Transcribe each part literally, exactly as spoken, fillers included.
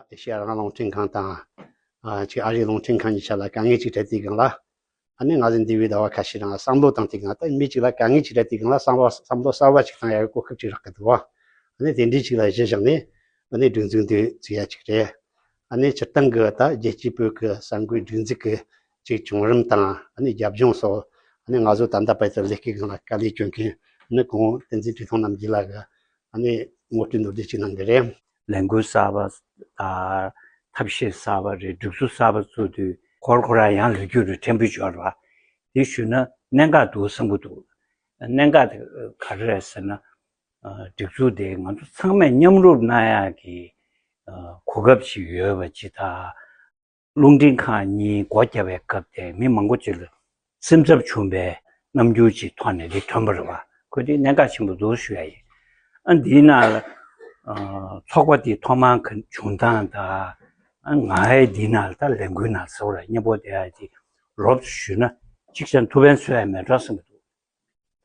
ཨེ་ཤེ་ཡ་རང་དབང་རླུང་འཕྲིན་ཁང་དང་། ཨ་ཅིག་ཨ་རིའི་རླུང་འཕྲིན་ཁང་གཉིས་ཆ་ལ་དཀའ་ངལ་ཅིག་འཕྲད་དུས་སྒང་ལ། ཨ་ནི་ང་ཚོ་འདི་བའི་ཟླ་བ་ཁ་ཤས་རིང་བསམ་བློ་བཏང་དུས་སྒང་ལ། ད་མི་གཅིག་ལ་དཀའ་ངལ་ཅིག་འཕྲད་དུས་སྒང་ལ་བསམ་བློ་བསམ་བློ་གསར་བ་ཅིག་བཏང་ཡག་གི་གོ་སྐབས་ཅིག་རག་གི་འདུག་བ། ཨ་ནི་དེ་འདྲའི་ཅིག་ལ་གཞི་བཞག་ནས། ཨ་ནི་སྒྲིག་འཛུགས་འདི་བཙུགས་ཡ་ཅིག་རེད། ཨ་ནི་སྤྱིར་བཏང་གི་ད་རྒྱལ་སྤྱིའི་བོད་ཀྱི་གསར་འགོད་སྒྲིག་འཛུགས་ཀྱི་ཅིག་བྱུང་རིམ་དང་། ཨ་ནི་རྒྱབ་ལྗོངས་སོགས། ཨ་ནི་ང་ཚོ་ད་ལྟ་བར་དུ་ལས་ཀའི་སྒང་ལ་དཀའ་ལས་སྐྱོན་མཁན་ནི་གོང་བསྟན་འཛིན་བཀྲས་མཐོང་རྣམ་རྒྱལ་ལགས་ཀྱིས་ཨ་ནི་ངོ་སྤྲོད་མདོར་བསྡུས་ཅིག་གནང་གི་རེད། ལས་འགུལ་གསར་པ་དང་ཐབས་ཤེས་གསར་པ་རེད། སྒྲིག་འཛུགས་གསར་པ་བཙུགས་དུས་ཁོ་ར་ཁོ་ར་ཡང་ལོ་རྒྱུས་རེ་ཕྲན་བུ་འབྱོར་བ་དེ་ཞུས་ན་གནད་འགག་འདུག་བསམ་གྱི་འདུག་གནད་འགག་དེ་ག་རེ་རེད་ཟེར་ན། སྒྲིག་འཛུགས་དེ་ང་ཚོ་ཚང་མས་མཉམ་རུབ་གནང་ཡག་གི་གོ་སྐབས་ཤིག་ཡོད་པ་ཅིག་དང་། རླུང་འཕྲིན་ཁང་གཉིས་སྒོ་བརྒྱབ་པའི་སྐབས་དེ་མི་མང་པོ་ཅིག་ལ་སེམས་འཚབ་བྱུང་བའི་རྣམ་འགྱུར་ཅིག་ཐོག་ནས་འདི་ཐོན་པ་རེད་བ། ཁོ་དེ་གནད་འགག་ཆེན་པོ་འདུག་ཞུ་ཡ་ཡིན། ཨ་འདིའི་ནང་ལ་ཚོགས་པ་དེ་ཐོག་མར་ག་བྱུང་སྟངས་དང་། ཨ་ང་ཡི་འདིའི་ནང་ལ་ད་ལས་འགུལ་ནང་ཟེར་བ་ར་སྙན་པོ་དེ་ཡ་དེ་རོབ་ཞུས་ན་གཅིག་བྱས་ན་ཐུགས་ཕན་གསོས་ཡ་མེད་འགྲོ་བསམ་གྱི་འདུག་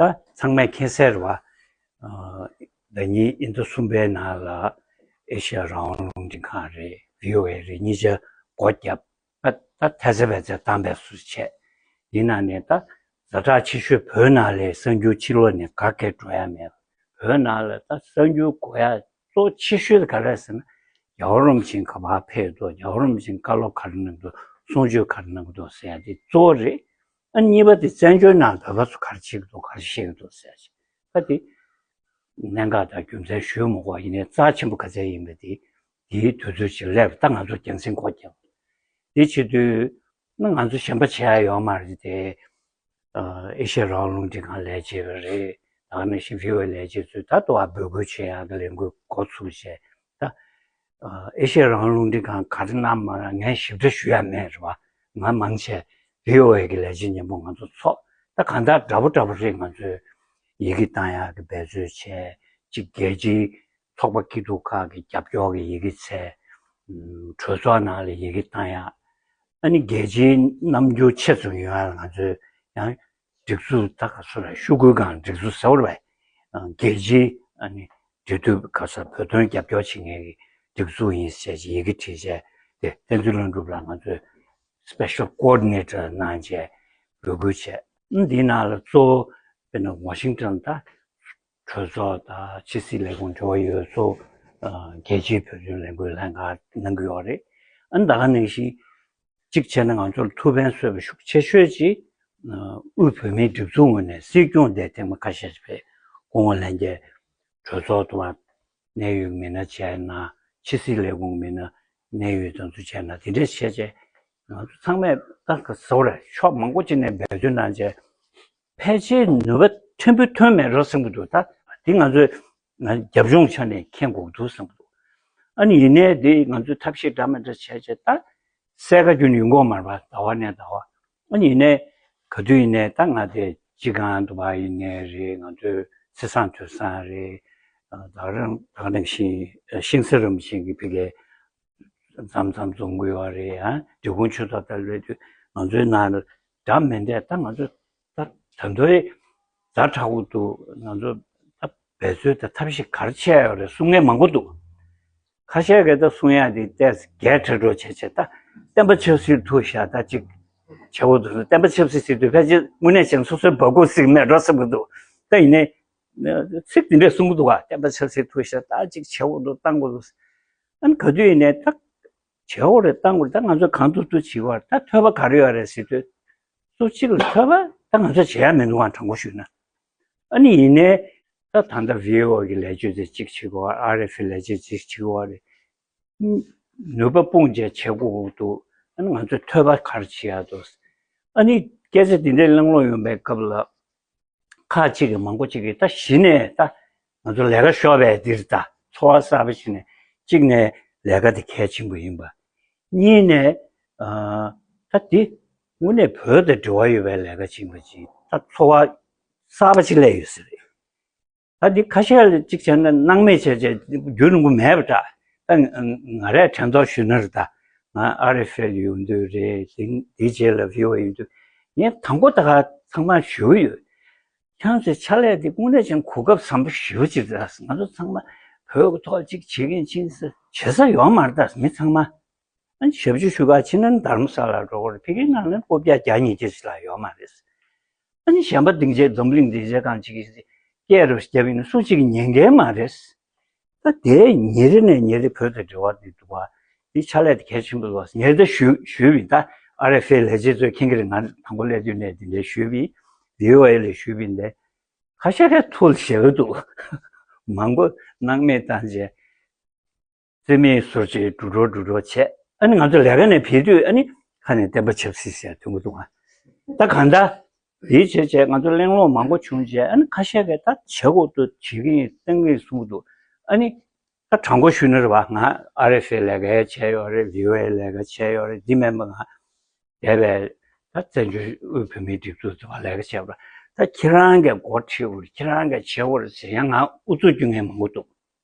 ད་ཚང་མས་མཁྱེན་གསལ་རེད་བ། ཨ་ཟླ་ཉིན་ཉི་ཟླ་གསུམ་པའི་ནང་ལ་ཨེ་ཤེ་ཡ་རང་དབང་རླུང་འཕྲིན་ཁང་རེད། བྷི་ཨོ་ཨེ་རེད། གཉིས་ཆ་སྒོ་བརྒྱབ། ད་ད་ཐལ་ཚེ་བལ་ཚེ་བཏང་བའི་བཟོ་བྱས། འདི་ནང་ནས་ད་ཛ་དྲག་ཆེ་ཤོས་བོད་ནང་ལ་གསར་འགྱུར་ཕྱི་ལོགས་ནས་ག་གེ་འགྲོ་ཡ་མེད། བོད་ནང་ལ་ད་གསར་འགྱུར་གོ་ཡ་གཙོ་ཆེ་ཤོས་དེ་ག་རེ་རེད་ཟེར་ན། རྒྱལ་བ་རིན་པོ་ཆེ་ག་པར་ཕེབས་འདུག་རྒྱལ་བ་རིན་པོ་ཆེ་བཀའ་སློབ་ག་རེ་གནང་འདུག་གསུང་ཆོས་ག་རེ་གནང་འདུག་ཟེར་ཡ་དེ་གཙོ་བོ་རེད། ཨ་གཉིས་པ་དེ་བཙན་བྱོལ་ནང་བོད་པ་ཚོ་ག་རེ་བྱེད་ཀྱི་འདུག་ག་རེ་བཤད་ཀྱི་འདུག་ཟེར་ཡ་ཅིག་ད་དེ་གནད་འགག་དང་རྒྱུ་མཚན་ཞུས་མ་དགོས། ཡིན་ནའི་རྩ་ཆེན་པོ་ག་ཚད་ཡིན་པ་དེ་དེའི་དུས་ཚོད་ཅིག་སླེབས། ད་ང་ཚོ་རྒྱང་སྲིང་སྒོ་བརྒྱབ། དེ་བྱེད་དུས་ན་ང་ཚོ་གཞན་པ་བྱེད་ཡ་ཡོད་མ་རེད་དེ། ཨ་ཨེ་ཤེ་ཡ་རང་དབང་རླུང་འཕྲིན་ཁང་ལས་བྱེད་པ་རེད། ད་ག་ནང་བཞིན་བྷི་ཨོ་ཨེ་ལས་བྱེད་ཚོས་ད་ལྟ་བ་འབོད་སྐུལ་བྱེད་ཡག་གི་ལས་འགུལ་འགོ་ཚུགས་བྱས། ད་ཨ་ཨེ་ཤེ་ཡ་རང་དབང་རླུང་འཕྲིན་ཁང་ག་རེ་གནང་མ་གནང་ངས་ཞིབ་ཕྲ་ཞུ་ཡ་མེད་རེད་བ། ང་མང་ཆེ་བྷི་ཨོ་ཨེ་གི་ལས་བྱེད་མཉམ་པོ་ང་ཚོ་ཚོགས། ད་གང་ལྟར་འདྲ་པོ་འདྲ་པོ་རེད། ང་ཚོས་ཡི་གེ་བཏང་ཡག་གི་འབད་རྩོལ་བྱས། གཅིག་རྒྱལ་སྤྱིའི་ཚོགས་པ་སྐྱིད་སྡུག་ཁག་གི་རྒྱབ་སྐྱོར་གྱི་ཡི་གེ་འཚོལ། ཨམ་གྲོས་ཚོགས་ནང་ལ་ཡི་གེ་བཏང་ཡག་ཨ་ནི་རྒྱལ་སྤྱིའི་རྣམ་འགྱུར་ཆེ་ཙམ་ཡོང་ཡག་ལ་ང་ཚོས་ཡང་སྒྲིག་འཛུགས་ད་ག་སུ་ལ་ཤོག་གུའི་སྒང་སྒྲིག་འཛུགས་ཟེར་བ་རེད་བས། རྒྱལ་སྤྱིའི་ཨ་ནི་འབྲེལ་མཐུད་ག་ས་བོད་དོན་རྒྱབ་སྐྱོར་བྱེད་མཁན་གྱི་སྒྲིག་འཛུགས་ཡིན་ཟེར་ཡི་གེ་བྲིས་བྱས། དེ་བསྟན་འཛིན་ལྷུན་གྲུབ་ལགས་ང་ཚོས་སི་པེ་ཤལ་ཀོ་ཨོ་ཌི་ནེ་ཊར་གནང་བྱས་འབོད་སྐུལ་བྱས། ཨ་འདིའི་ནང་ལ་གཙོ་བོ་དཔེར་ན་ཝ་ཤིང་ཊོན་ད་གྲོས་ཚོགས་དང་ཕྱི་སྲིད་ལས་ཁུངས་འབྲེལ་བ་ཡོད་ཚོ། ཨ་རྒྱལ་སྤྱིའི་བོད་དོན་ལས་འགུལ་ལྷན་ཁང་གནང་གི་ཡོད་རེད། ཨ་ནི་ད་ག་ནང་བཞིན་གཅིག་བྱས་ན་ང་ཚོར་ཐུགས་ཕན་གསོས་པ་ཤུགས་ཆེ་ཤོས་ཅིག་ཨ་དབུས་བོད་མིའི་སྒྲིག་འཛུགས་ངོས་ནས་སྲིད་སྐྱོང་དེ་ཐེངས་མ་ཁ་ཤས་ཤིག་ཕེབས། སྐུ་ངོ་ལྷན་རྒྱས། གྲོས་ཚོགས་དུ་མ་གནད་ཡོད་མི་སྣ་བྱས་ན། ཕྱི་སྲིད་ལས་ཁུངས་མི་སྣ་གནད་ཡོད་དེ་ཚོ་བྱས་ན། དེ་འདྲས་བྱས་བྱས་ང་ཚོ་ཚང་མས་ད་ག་ཟེར་རེད། ཕྱོགས་མང་པོ་ཅིག་ནས་འབད་བརྩོན་གནང་བྱས། ཕལ་ཆེར་ནུས་པ་ཕྲན་བུ་ཐོན་མེད་འགྲོ་བསམ་གྱི་འདུག་ད་འདི་ང་ཚོས་ང་རྒྱབ་ལྗོངས་ཆ་ནས་མཁྱེན་དགོས་འདུག་བསམ་གྱི་འདུག་ཨ་ནི་ཡིན་ནའི་འདི་ང་ཚོས་ཐབས་ཤེས་འདྲ་མི་འདྲ་བྱས་བྱས་ད་གསལ་ཁ་རྒྱུན་ཡོང་གི་ཡོད་མ་རེད་པ། ཟླ་བ་ནས་ཟླ་བ། ཨ་ནི་ཡིན་ནའི་ག་དུས་ཡིན་ནའི་ད་ང་དེ་སྤྱི་ཁང་དུ་བ་ཡིན་ནའི་རེད། ང་ཚོའི་ཚེས་བཟང་ཐོས་བཟང་རེད། ད་རང་ད་ག་ནང་བཞིན་ཤིང་བཟའ་རིན་པོ་ཆེ་གི་ཕ་གིའི་མཚམས་མཚམས་འཛོམས་ཀྱི་ཡོད་རེད། ཨ་འབྲི་གུང་ཆོས་ཚོགས་ལྟར་སླེབས་དུས་ང་ཚོའི་ནང་ལ་འདྲ་མི་འདྲ་ད་ང་ཚོ་ད་ད་དུང་ཛ་དྲག་པོ་འདུག་ང་ཚོ་ད་འབད་རྩོལ་དང་ཐབས་ཤེས་ག་རེ་བྱས་ཡོད་རེད་གསུང་མཁན་མང་པོ་འདུག་ཁ་ཤས་ཀྱིས་ད་གསུང་ཡག་དེ་ཏོག་ཙམ་རྒྱས་ཁྲ་འགྲོ་བྱས་བྱས། ད་བསྟན་པ་ཆབ་སྲིད་ཐུག་ཤག་ད་ཅིག་བྱེད་དགོས་འདུག་བསྟན་པ་ཆབ་སྲིད་ཟེར་དུས་ཕལ་ཆེར་དངོས་གནས་བྱས་ན་སོ་སོའི་འབག་སྐུ་ཟིག་མེད་འགྲོ་བསམ་གྱི་འདུག་ད་ཡིན་ནའི་ཚིག་དེ་འདྲས་གསུང་གི་འདུག་ག་བསྟན་པ་ཆབ་སྲིད་ཐུག་ཤག་ད་ཅིག་བྱེད་དགོས་འདུག་བཏང་དགོས་འདུག་ཨ་ནི་ག་དུས་ཡིན་ནའི་ད་བྱེད་དགོས་རེད། བཏང་དགོས་རེད། ད་ང་ཚོས་གང་ཐུབ་ཐུབ་བྱེད་དགོས་རེད། ད་ཐོས་པ་ག་རེ་ཡོད་རེད་ཟེར་དུས། སུ་གཅིག་ལ་ཐོས་པ་ད་ང་ཚོས་བྱེད་ཡ་མི་འདུག་ག་དྲང་པོ་ཞུས་ན། ཨ་ནི་ཡིན་ནའི་ད་ད་ལྟ་བྷི་ཨོ་ཨེ་གི་ལས་བྱེད་ཚོས་གཅིག་བྱེད་དགོས། ཨར་ཨེཕ་ཨེ་ལས་བྱེད་ཚོས་གཅིག་བྱེད་དགོས་རེད། ནུས་པ་སྤུངས་བྱས་བྱེད་དགོས་འདུག་ཨ་ནི་ང་ཚོས་ཐོས་པ་ག་རེ་བྱེད་ཡ་འདུག་ཨ་ནི་སྐད་ཆ་དེ་འདྲས་གླེང་སློང་ཡོང་པའི་སྐབས་ལ། ཁག་ཅིག་གིས་མང་པོ་ཅིག་གིས་ད་གཞི་ནས་ད་ང་ཚོ་ལས་ཀ་ཤོར་བས་འདིར་ད་ཚོར་བ་གསར་པ་ཞིག་ནས་གཅིག་ནས་ལས་ཀ་དེ་གལ་ཆེན་པོ་ཡིན་པ། གཉིས་ནས་ཨ་ད་འདི་དངོས་གནས་བོད་དང་འབྲེལ་བ་ཡོད་པའི་ལས་ཀ་ཅིག་ཡིན་པ་ཅིག་ད་ཚོར་བ་གསར་པ་ཅིག་སླེབས་ཡོད་ས་རེད། ད་འདི་ཁ་ཤས་ལ་གཅིག་བྱས་ན་སྣང་མེད་བྱས་བྱས་རྒྱུན་རིང་པོ་མེད་པ་འདྲ། ད་ང་རས་དྲན་ཐོག་ཞུས་ན་རེད། ད་ང་ཨར་ཨེཕ་ཨེ་ཡོང་དུས་རེད། དེ་དེའི་རྗེས་ལ་བྷི་ཨོ་ཨེ་ཡོང་དུས་ངས་དང་པོ་ད་ག་ཚང་མ་ཞུ་གི་ཡོད། ཁྱེད་ཚོའི་ཕྱག་ལས་འདི་དངོས་གནས་ཀྱང་གོ་སྐབས་བཟང་པོ་ཞེ་པོ་ཅིག་རེད། ང་ཚོ་ཚང་མ་ བོད་ཀྱི་ཐོག་ཅིག་བྱེད་ཀྱིན་ཕྱིན་ཟེར་བྱེད་ས་ཡོད་མ་རེད་ད། མི་ཚང་མ་ཨ་ནི་ཞབས་ཕྱི་ཞུ་ག་ཕྱིན་ན་རྡ་རམ་ས་ལ་འགྲོ་དགོས་རེད། ཕ་གིའི་ནང་ལ་སློབ་གྲྭ་བརྒྱ་ཉིས་བརྒྱ་ཞིག་ལ་ཡོད་མ་རེད། ཨ་ནི་གཞན་པ་སྡིངས་ཆའི་འཛམ་གླིང་སྡིངས་ཆའི་སྒང་ཅིག་གིས་སྐད་རུ་བརྒྱབ་ཡིན་ན་སུ་གཅིག་ཉན་མཁན་མ་རེད། ད་དེ་ཉིན་རེ་ནས་ཉིན་རེ་བོད་དང་འབྲེལ་བ་འདི་འདུག་བ། འདི་ཕྱག་ལས་དེ་གལ་ཆེན་པོ་འདུག་བ། ངས་ད་ཞུ་ཞུས་པ་ཡིན། ད་ཨར་ཨེཕ་ཨེ་ལས་བྱེད་ཚོས་མཁྱེན་གྱི་རེད། ང་དང་པོ་སླེབས་དུས་ནས་འདི་འདྲ་ཞུས་པ་ཡིན། བྷི་ཨོ་ཨེ་ལ་ཞུས་པ་ཡིན། འདི་ཁ་ཤས་ཀྱིས་ཐུགས་ལ་བཞེས་ཀྱི་འདུག། མང་པོ་སྣང་མེད་བཏང་བྱས། རྩིས་མེད་ཟུར་བཅད་འགྲོ་འགྲོ་འགྲོ་འགྲོ་བྱས། ཨ་ནི་ང་ཚོ་ལས་ཀ་ནས་ཕེབས་དུས་ཨ་ནི་ཁ་ནས་བསྟན་པ་ཆབ་སྲིད་ཟེར་ཐོན་གྱི་འདུག་ཨ། ད་གང་ལྟར་ཡིད་ཆེས་བྱས་ང་ཚོ་གླེང་སློང་མང་པོ་བྱུང་རྗེས། ཨ་ནི་ཁ་ཤས་ཀྱིས་ད་བྱེད་དགོས་འདུག། བྱེད་ཀྱི་ཡིན། བཏང་གི་ཡིན་གསུང་གི་འདུག། ཨ་ནི་ད་དྲང་པོ་ཞུས་ན་རེད་བ། ང་ཨར་ཨེཕ་ཨེ་ལས་ཀ་བྱས་ཡོད་རེད། བྷི་ཨོ་ཨེ་ལས་ཀ་བྱས་ཡོད་རེད། འདི་མིན་པ་ང་འདས་པའི་ད་བཙན་བྱོལ་དབུས་བོད་མིའི་སྒྲིག་འཛུགས་ཚོ་ལ་ལས་ཀ་བྱས་པ་རེད། ད་ཁྱེད་རང་གིས་འགོ་ཁྲིད་དགོས་རེད། ཁྱེད་རང་གིས་བྱེད་དགོས་རེད་ཟེར་ཡང་ང་ཨུ་ཚུགས་རྒྱུ་ངས་མང་པོ་འདུག།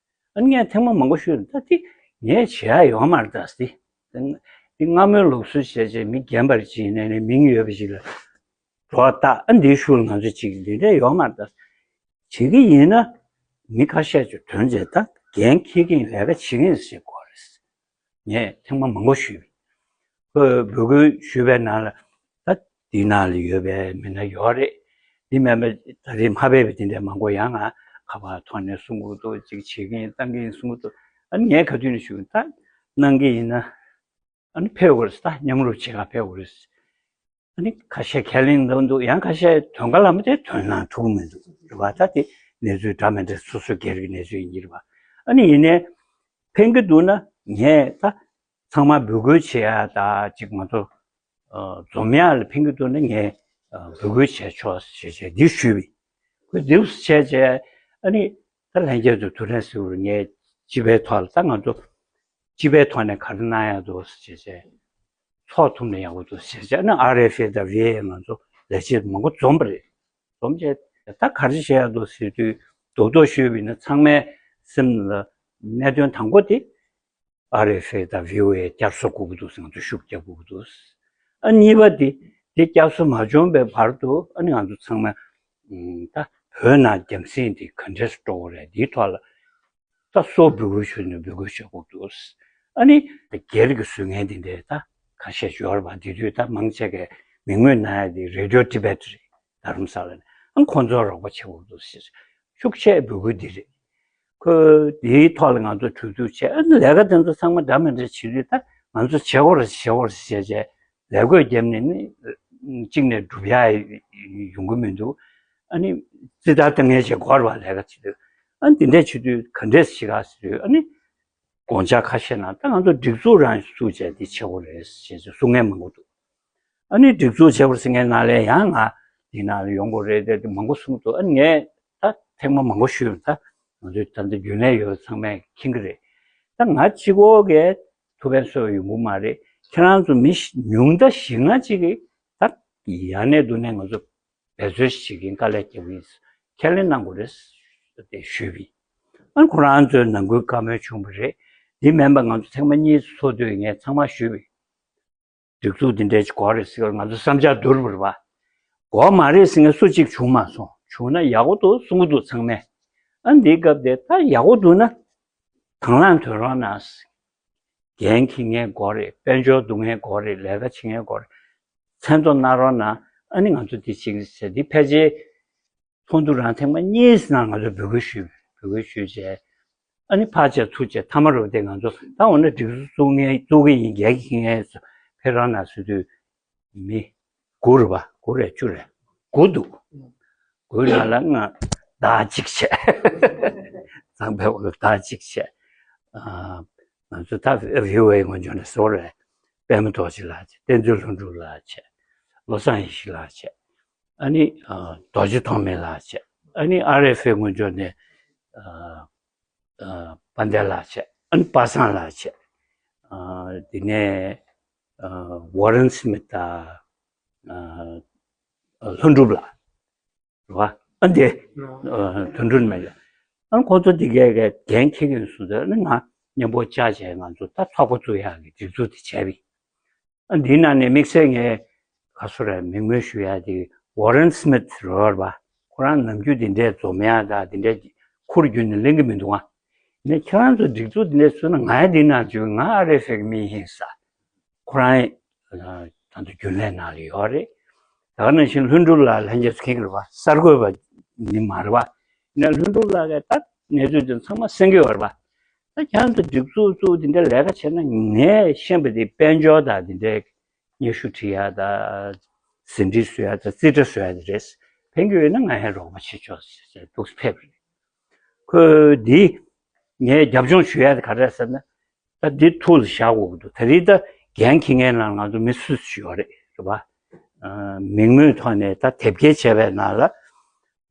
ཨ་ནི་ངས་ཐེངས་མ་མང་པོ་ཞུས། ད་དེ་ངས་བྱེད་ཡ་ཡོད་མ་རེད། ད་དེ་དེ་སྔ་མོའི་ལུགས་སྲོལ་བྱས་བྱས་མི་རྒན་པ་ཅིག་ཡིན་ནའི་མིང་ཡོད་པ་ཞིག་ལ་འགྲོ་བ་ད། ཨ་ནི་འདིའི་ཤུལ་ང་ཚོ་ཅིག་འདི་འདྲ་ཡོད་མ་རེད། ད་བྱེད་ཀྱི་ཡིན་ན་མི་ཁ་ཤས་ཀྱིས་དོན་བྱས། ད་འགན་འཁྱེར་གྱི་ཡིན། ལས་ཀ་བྱེད་ཀྱི་ཡིན་ཟེར་དགོས་རེད། ངས་ཐེངས་མ་མང་པོ་ཞུས། ཁོས་འབོད་སྐུལ་ཞུས་པའི་ནང་ལ་ད་འདི་ནང་ལ་ཡོད་པའི་མི་སྣ་ཡོད་རེད། འདི་མིན་པ་ད་རེས་མ་ཕེབས་པའི་དེ་འདྲའི་མང་པོ་ཡང་ང་ཁ་པར་ཐོག་ནས་གསུང་གི་འདུག། ཅིག་བྱེད་ཀྱི་ཡིན། བཏང་གི་ཡིན་གསུང་གི་འདུག། ཨ་ནི་ངས་ག་དུས་ནས་ཞུ། ད་གནང་གི་ཡིན་ན་ཨ་ནི་ཕེབས་དགོས་རེད། ད་མཉམ་རུབ་བྱེད་ག་ཕེབས་དགོས་རེད། ཨ་ནི་ཁ་ཤས་ཁས་ལེན་གནང་འདུག། ཡང་ཁ་ཤས་དོན་ཁ་ལ་མ་དེ་དོན་གནང་ཐུབ་མི་འདུག་རེད་བ། ད་དེ་གནས་ཚུལ་འདྲ་མི་འདྲ་སོ་སོ་སྒེར་གྱི་གནས་ཚུལ་ཡིན་གྱི་རེད་བ། ཨ་ནི་ཡིན་ནའི་ཕན་གྱི་འདུག་ན་ངས་ད་ཚང་མ་འབོད་སྐུལ་བྱེད་ཡ་ད་ཅིག་ང་ཚོ་འཛོམས་ཡ་ལ་ཕན་གྱི་འདུག་ན་ངས་འབོད་སྐུལ་བྱས་ཆོག་ཞེས་བྱས་འདི་ཞུས་པ་ཡིན། ཁོས་འདི་བྱས་བྱས་ཨ་ནི་ད་ལྷན་རྒྱས་ཚོས་ཐུགས་ཕན་གསོས་པར་ངས་སྤྱི་པའི་ཐོག་ལ་ད་ང་ཚོ་སྤྱི་པའི་ཐོག་ནས་ག་རེ་གནང་ཡག་འདུག་ཟེར་བྱས། ཚོགས་ཐུབ་ན་ཡག་པོ་འདུག་ཟེར་བྱས་ནས་ཨར་ཨེཕ་ཨེ་དང་བྷི་ཨོ་ཨེ་ང་ཚོ་ལས་བྱེད་མང་པོ་འཛོམས་པ་རེད། འཛོམས་བྱས་ད་ག་རེ་བྱེད་ཡག་འདུག་ཟེར་དུས་རྡོག་རྡོག་ཞུས་པ་ཡིན་ན་ཚང་མའི་སེམས་ལ་གནད་དོན་དང་པོ་དེ་ཨར་ཨེཕ་ཨེ་དང་བྷི་ཨོ་ཨེ་བསྐྱར་གསོ་དགོས་ཀྱི་འདུག་ཟེར། ང་ཚོ་ཤུགས་རྒྱབ་དགོས་ཀྱི་འདུག། ཨ་གཉིས་པ་དེ་དེ་བསྐྱར་གསོ་མ་བྱུང་བའི་བར་དུ་ཨ་ནི་ང་ཚོ་ཚང་མ་ད་བོད་ནང་རྒྱང་སྲིང་དེ་ག་འདྲས་སུ་འགྲོ་དགོས་རེད། དེའི་ཐོག་ལ་ད་སོ་སོ་འབོད་སྐུལ་ཞུས་ནས་འབོད་སྐུལ་བྱེད་དགོས་འདུག། ཨ་ནི་སྒེར་གྱི་བཟོ་མཁན་དེ་འདྲས་ད་ཁ་ཤས་ཡོད་རེད་པ། དེ་དུས་ད་མང་ཆེ་གས་མི་ངོས་ན་ཡ་དེ་རེ་ཌི་ཡོ་ཊི་བེཊ་རེད། རྡ་རམ་ས་ལ་ནས་ཨ་ཁོང་ཚོར་རོགས་པ་བྱེད་དགོས་འདུག་ཟེར་ཤུགས་ཆེ་འབོད་སྐུལ་འདི་རེད། ཁོས་དེའི་ཐོག་ལ་ང་ཚོ་གྲོས་བསྡུར་བྱས། ཨ་ནི་ལས་ཀ་དེ་ཚོ་ཚང་མ་འདྲ་མི་འདྲ་བྱེད་དུས་ད་ང་ཚོ་བྱེད་དགོས་རེད་བྱེད་དགོས་རེད་བྱས་བྱས། ལས་བགོས་བརྒྱབ་ནས་ནི་གཅིག་ནས་སྒྲུབ་ཡ་ཡོང་གི་མི་འདུག། ཨ་ནི་རྩིས་ལྟར་བཏང་མཁན་ཞིག་དགོས་རེད་བ། ལས་ཀ་བྱེད་དུས་ཨ་ནི་དེ་འདྲས་བྱེད་དུས་ག་འདྲས་བྱེད་ག་ཟེར་དུས་ཨ་ནི་དགོངས་འཆར་ཁ་ཤས་ནང་ད་ང་ཚོ་སྒྲིག་འཛུགས་རང་བཙུགས་བྱས་དེ་བྱེད་དགོས་རེད་ཞེས་གསུང་མཁན་མང་པོ་འདུག། ཨ་ནི་སྒྲིག་འཛུགས་བྱེད་དགོས་ཟེར་མཁན་ནང་ལ་ཡང་ང་འདི་ནང་ལ་ཡོང་དགོས་རེད་དེ་མང་པོ་གསུངས་འདུག། ཨ་ནི་ངས་ད་ཐེངས་མ་མང་པོ་ཞུས། ད་ང་ཚོས་ད་ལྟ་རྒྱུན་ལས་ཡོད་ཚང་མས་མཁྱེན་གྱི་རེད། ད་ང་གཅིག་པོ་གིས་ཐུགས་ཕན་གསོས་ཡོང་གི་མ་རེད། ཁྱེད་རང་ཚོ་མི་ཉུང་མཐའ་བཞི་ལྔ་གཅིག་གིས་ད་ཡར་ནས་མདུན་ནས་ང་ཚོ་འབད་རྩོལ་ཞིག་བྱེད་ཀྱིན་དཀའ་ལས་རྒྱག་གི་ཡིན། ཁས་ལེན་གནང་དགོས་རེད་ཟེར་ཏེ་ཞུས་པ་ཡིན། ཨ་ཁོ་རང་ཚོའི་ནང་ཁུལ་བཀའ་མོལ་བྱུང་བ་རེད། འདི་མིན་པ་ང་ཚོ་ཐེངས་མ་གཉིས་ཚོགས་དུས་ངས་ཚང་མ་ཞུས་པ་ཡིན། སྒྲིག་འཛུགས་འདི་འདྲའི་ཅིག་དགོས་རེད་ཟེར་གྱི་ང་ཚོ་བསམ་འཆར་བསྡུར་བ་རེད་པ། དགོས་མ་རེད་ཟེར་མཁན་སུ་གཅིག་བྱུང་མ་སོང་། བྱུང་ན་ཡག་པོ་འདུག་གསུང་གི་འདུག་ཚང་མས། ཨ་འདིའི་སྐབས་དེ་ད་ཡག་པོ་འདུག་ན་དང་བླངས་ཐོན་རོགས་གནང་། འགན་འཁྱེར་མཁན་དགོས་རེད། དཔལ་འབྱོར་བསྡུ་མཁན་དགོས་རེད། ལས་ཀ་བྱེད་མཁན་དགོས་རེད། མཚན་ཐོ་གནང་རོགས་གནང་། ཨ་ནི་ང་ཚོ་འདི་བྱེད་ཀྱི་ཟེར། འདི་ཕལ་ཆེར་ཚོགས་འདུ་རང་ཐེངས་མ་གཉིས་ནང་ང་ཚོ་འབོད་སྐུལ་ཞུས། འབོད་སྐུལ་ཞུས་བྱས། ཨ་ནི་ཕར་བྱས་ཚུར་བྱས་མཐའ་མ་རུ་དེ་ང་ཚོ་ད་འོ་ན་སྒྲིག་འཛུགས་བཙུགས་མཁན་བཙུགས་ཀྱི་ཡིན། འགན་འཁྱེར་མཁན་ཚོ་ཕེབས་རོགས་གནང་ཟེར་དུས་མི་དགུ་རེད་པ། དགུ་རེད་བཅུ་རེད། དགུ་འདུག། དགུའི་ནང་ལ་ང་བདག་གཅིག་བྱས། གཙང་པའི་འོག་ལ་བདག་གཅིག་བྱས། ཨ་ང་ཚོ་ད་བྷི་ཨོ་ཨེ་ངོས་ཕྱོགས་ནས་ཟེར་བ་རེད། པད་མ་རྡོ་རྗེ་ལགས་བྱས། བསྟན་འཛིན་ལྷུན་གྲུབ་ལགས་བྱས། བློ་བཟང་ཡེ་ཤེས་ལགས་བྱས། ཨ་ནི་ཨ་རྡོ་རྗེ་ཐོགས་མེད་ལགས་བྱས། ཨ་ནི་ཨར་ཨེཕ་ཨེ་ངོས་ཕྱོགས་ནས་ཨ་ཨ་དཔལ་ལྡན་ལགས་བྱས། ཨ་ནི་པ་སངས་ལགས་བྱས། ཨ་དེ་ནས་ཨ་ཝོ་རན་སི་མིད་དང་ཨ་ལྷུན་གྲུབ་ལགས། རེད་བ། ཨ་འདི་ཨ་དོན་གྲུབ་མེད་ལ། ཨ་ཁོ་ཚོ་འདི་གས་གས་འགན་འཁྱེར་གྱི་ཡིན་གསུངས་ཏེ། ཨ་ནི་ང་མཉམ་པོ་བཅར་བྱས་ང་ཚོ་ད་ཚོགས་པ་བཙུགས་ཡག་གི་སྒྲིག་འཛུགས་དེ་བྱས་པ་ཡིན། ཨ་འདིའི་ནང་ནས་དམིགས་བསལ་ངས་ག་སོ་རེད་མིང་སྨོས་ཞུ་ཡག་དེ་ཝོ་རན་སི་མིད་རེད་བ། ཁོ་རང་ནམ་རྒྱུན་འདི་འདྲའི་འཛོམས་ཡག་དང་འདི་འདྲའི་ཁུར་བརྒྱུད་ནས་གླེང་གི་མི་འདུག་ཨ། ནས་ཁྱེད་རང་ཚོ་སྒྲིག་འཛུགས་འདི་འདྲ་བཟོས་ན་ང་ཡང་འདི་ནང་འཇུག་ང་ཨ་རི་ཨེཕ་ཨེཕ་གི་མི་ཡིན་ས། ཁོ་རང་ད་ལྟ་རྒྱུན་ལས་ནང་ལ་ཡོད་རེད། ད་ག་ནང་བཞིན་ལྷུན་གྲུབ་ལགས་ལྷན་རྒྱས་སུ་མཁྱེན་གྱི་རེད་པ། གསར་འགོད་པ་ནི་མ་རེད་པ། ཡིན་ན་ལྷུན་གྲུབ་ལགས་ཀྱིས་ད་གནས་ཚུལ་དེ་ཚང་མ་གསན་གྱི་ཡོད་རེད་པ། ད་ཁྱེད་རང་ཚོ་སྒྲིག་འཛུགས་བཙུགས་འདི་འདྲ་ལས་ཀ་བྱས་ན་ངས་ཤེས་པ་དེ་དཔལ་འབྱོར་དང་འདི་འདྲའི་སྙན་ཞུ་བྲིས་ཡ་དང་། ཟིན་བྲིས་བཟོ་ཡ་དང་རྩིས་ཁྲ་བཟོ་ཡ་དེ་རེད། ཕན་གྱི་ཡོད་ན་ང་ཡང་རོགས་པ་བྱེད་ཆོག་ཟེར་འདུག་ཕེབས་རེད། ཁོས་འདི་ངས་རྒྱབ་ལྗོངས་ཞུ་ཡ་དེ་ག་རེ་རེད་ཟེར་ན། ད་འདི་ཐུགས་ལ་བཞག་དགོས་ཀྱི་འདུག་ད་རེས་ད་འགན་འཁྱེར་མཁན་ནང་ང་ཚོ་མི་སུ་སུ་ཡོད་རེད། རེད་པ། ཨ། མིང་མོས་ཐོག་ནས་ད་དེབ་སྐྱེལ་བྱས་པའི་ནང་ལ་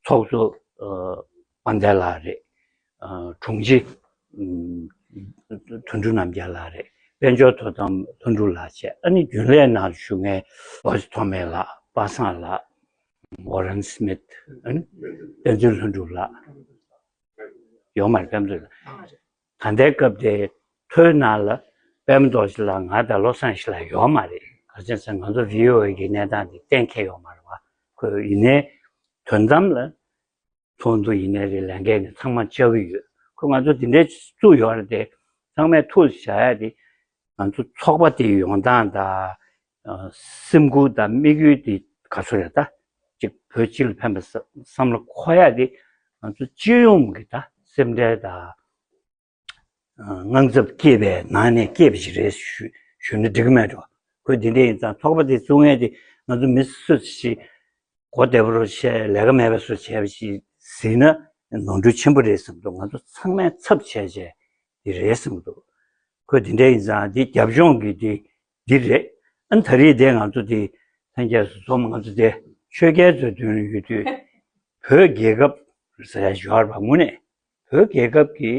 ཚོགས་གཙོ་ཨ་དཔལ་ལྡན་ལགས་རེད། ཨ། དྲུང་ཆེ་ཨ་དོན་གྲུབ་རྣམ་རྒྱལ་ལགས་རེད། དཔལ་འབྱོར་དོ་དམ་ལྷུན་གྲུབ་ལགས་བྱས། ཨ་ནི་རྒྱུན་ལས་ནང་ཞུགས་མཁན་ཝོ་ཇི་ཐོ་མེ་ལགས། པ་སངས་ལགས། ཝོ་རན་སྨིད། ཨ་ནི་བསྟན་འཛིན་ལྷུན་གྲུབ་ལགས། ཡོད་མ་རེད། པདྨ་རྡོ་རྗེ་ལགས། ད་ལྟའི་སྐབས་དེ་ཐོའི་ནང་ལ་པདྨ་རྡོ་རྗེ་ལགས་ང་དང་བློ་བཟང་ཡེ་ཤེས་ལགས་ཡོད་མ་རེད། ག་རེ་བྱས་ཟེར་ན་ང་ཚོ་བྷི་ཨོ་ཨེ་གི་གནས་སྟངས་དེ་གཏན་འཁེལ་ཡོད་མ་རེད་པ། ཁོས་ཡིན་ནའི་དོན་དམ་ལ་ཚོགས་འདུ་ཡིན་ནའི་རེད། ལས་འགན་ནི་ཚང་མ་བཅའ་གི་ཡོད། ཁོས་ང་ཚོ་དེ་འདྲའི་བཙུགས་ཡོད་རེད་དེ། ཚང་མས་ཐུགས་ལ་བཞག་ཡ་དེ། ང་ཚོ་ཚོགས་པ་དེའི་ཡོང་སྟངས་དང་། ཨ། སེམས་ཁུར་དང་དམིགས་ཡུལ་དེ་ག་ཚོད་རེད། ད་ཅིག་བོད་སྤྱི་ལ་ཕན་པའི་བསམ་བསམ་བློ་འཁོར་ཡ་དེ་ང་ཚོ་སྤྱི་ཡོངས་ཀྱི་ད་སེམས་ཁྲལ་དང་། ཨ། དངངས་འཚབ་སྐྱེས་པའི་ནང་ནས་སྐྱེས་པ་ཞིག་རེད་ཞུ་ཞུ་ན་འགྲིག་གི་མེད་འགྲོ། ཁོས་འདི་འདྲ་ཡིན་ཙང་ཚོགས་པ་དེ་བཙུགས་མཁན་དེ་ང་ཚོ་མི་སུ་ཞིག་གོ་བདེ་པོ་རུ་བྱས། ལས་ཀ་མེད་པ་བཟོ་བྱས་པ་ཞིག་གཟིགས་ན་ནོར་འཁྲུལ་ཆེན་པོ་རེད་བསམ་འདུག་ང་ཚོ་ཚང་མས་ཚབ་བྱས་བྱས་འདི་རེད་བསམ་འདུག་ཁོས་འདི་འདྲ་ཡིན་ཙང་འདི་རྒྱབ་ལྗོངས་ཀྱི་འདི་འདི་རེད། ཨ་ནི་ད་རེས་དེ་ང་ཚོ་འདི་ལྷན་རྒྱས་སུ་འཛོམས། ང་ཚོ་དེ་ཆོས་རྒྱལ་མཛོད་བདུན་ཡོད་དུས་བོད་རྒྱལ་ཁབ་ཟེར་ཡ་ཞིག་ཡོད་རེད་པ། དངོས་གནས་བོད་རྒྱལ་ཁབ་ཀྱི་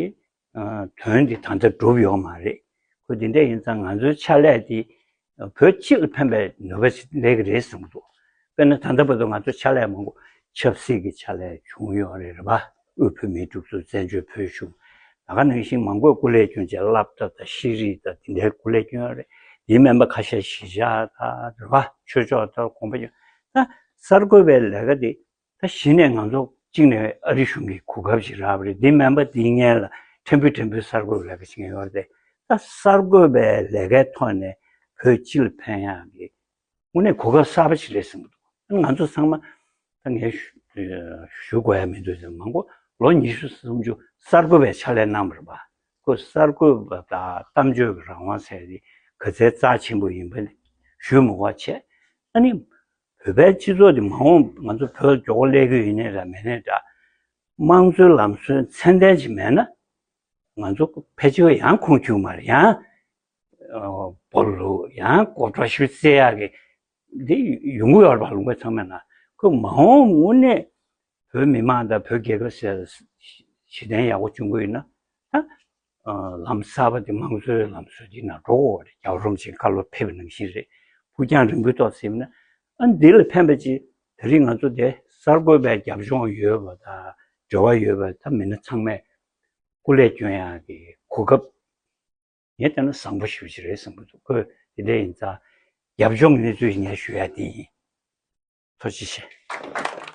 ཨ་དོན་འདི་ད་ལྟ་གྲུབ་ཡོད་མ་རེད། ཁོས་འདི་འདྲ་ཡིན་ཙང་ང་ཚོའི་ཕྱག་ལས་འདི་བོད་སྤྱི་ལ་ཕན་པའི་ནུས་པ་ཞིག་སླེབས་ཀྱི་རེད་བསམ་གྱི་འདུག་དཔེར་ན་ད་ལྟ་བར་དུ་ང་ཚོ་ཕྱག་ལས་མང་པོ་ཆབ་སྲིད་ཀྱི་ཕྱག་ལས་བྱུང་ཡོད་རེད། རེད་པ། དབུས་བོད་མིའི་སྒྲིག་འཛུགས། བཙན་བྱོལ་བོད་གཞུང་། ད་ག་ནང་བཞིན་མང་པོས་སྐུ་ལས་བསྐྱོན་བྱས། སློབ་གྲྭ་དང་ཤེས་རིག་དང་དེ་འདྲའི་སྐུ་ལས་བསྐྱོན་ཡོད་རེད། དེ་མིན་པ་ཁ་ཤས་གཞིས་ཆགས་དང་། རེད་པ། ཆོས་ཕྱོགས་དང་གོང་འཕེལ་ཡོད། ད་གསར་འགོད་པའི་ལས་ཀ་དེ་ད་གཞི་ནས་ང་ཚོ་གཅིག་ནས་ཨ་རི་གཞུང་གི་གོ་སྐབས་ཤིག་རག་པ་རེད། དེ་མིན་པ་དེའི་སྔོན་ལ་ཕྲན་བུ་ཕྲན་བུ་གསར་འགོད་ལས་ཀ་བྱེད་མཁན་ཡོད་རེད། ད་གསར་འགོད་པའི་ལས་ཀའི་ཐོག་ནས་བོད་སྤྱི་ལ་ཕན་ཡག་གི་དངོས་གནས་གོ་སྐབས་གསར་པ་ཞིག་རེད་བསམ་གྱི་འདུག་ང་ཚོ་ཚང་མ་ད་ངས་ཞུ་ཞུ་དགོས་ཡ་མི་འདུག་ཟེར། མང་པོ་ལོ་ཉི་ཤུ་སུམ་ཅུ་གསར་འགོད་པའི་ཕྱག་ལས་གནང་བ་རེད་པ། ཁོ་གསར་འགོད་པ་དང་གཏམ་བརྗོད་ཀྱི་རང་དབང་ཟེར་དེ་ག་ཚད་རྩ་ཆེན་པོ་ཡིན་པ་ཞུ་མི་དགོས་པ་བྱས། ཨ་ནི་བོད་པའི་སྤྱི་ཚོགས་འདི་མ་འོངས་ང་ཚོ་བོད་མགྱོགས་པོ་སླེབས་ཀྱི་ཡིན་ནའི་འདྲ་མིན་ནའི་འདྲ། དམངས་གཙོའི་ལམ་སྲོལ་ཚད་ལྡན་ཞིག་མེད་ན། ང་ཚོ་ཕལ་ཆེར་ཡང་ཁུངས་འཁྱོལ་མ་རེད། ཡང་སྦོ་ལུག་ཡང་མགོ་སྐྲོ་ཞིག་བསད་ཡག་གི་འདི་ཡོང་གི་ཡོད་རེད་པ། ལུང་པ་ཚང་མའི་ནང་ཁོ་མ་འོངས་དངོས་གནས་བོད་མི་མང་དང་བོད་རྒྱལ་ཁབ་ཟེར་གཞི་རྟེན་ཡག་པོ་བྱུང་གི་ཡོད་ན། ད་ལམ་གསར་པ་དེ་དམངས་གཙོའི་ལམ་སྲོལ་འདི་ནང་འགྲོ་དགོས་པ་རེད། རྒྱལ་བ་རིན་པོ་ཆེའི་བཀའ་སློབ་ཕེབས་པ་ནང་བཞིན་རེད། ཕུགས་རྒྱང་རིང་པོའི་ཐོག་ཟེར་ན། ཨ་འདི་ལ་ཕན་པ་ཅིག་ད་རིང་ང་ཚོ་དེ་གསར་འགོད་པའི་རྒྱབ་ལྗོངས་ཡོད་པ་དང་འབྲེལ་བ་ཡོད་པ་ད་མི་སྣ་ཚང་མས་སྐུ་ལས་སྐྱོན་ཡག་གི་གོ་སྐབས་ངས་བལྟས་ན་བཟང་པོ་ཞེ་པོ་ཅིག་རེད་བསམ་གྱི་འདུག་ཁོས་དེ་འདྲ་ཡིན་ཙང་རྒྱབ་ལྗོངས་གནས་ཚུལ་ངས་ཞུ་ཡ་དེ་ཡིན། ཐུགས་རྗེ་ཆེ།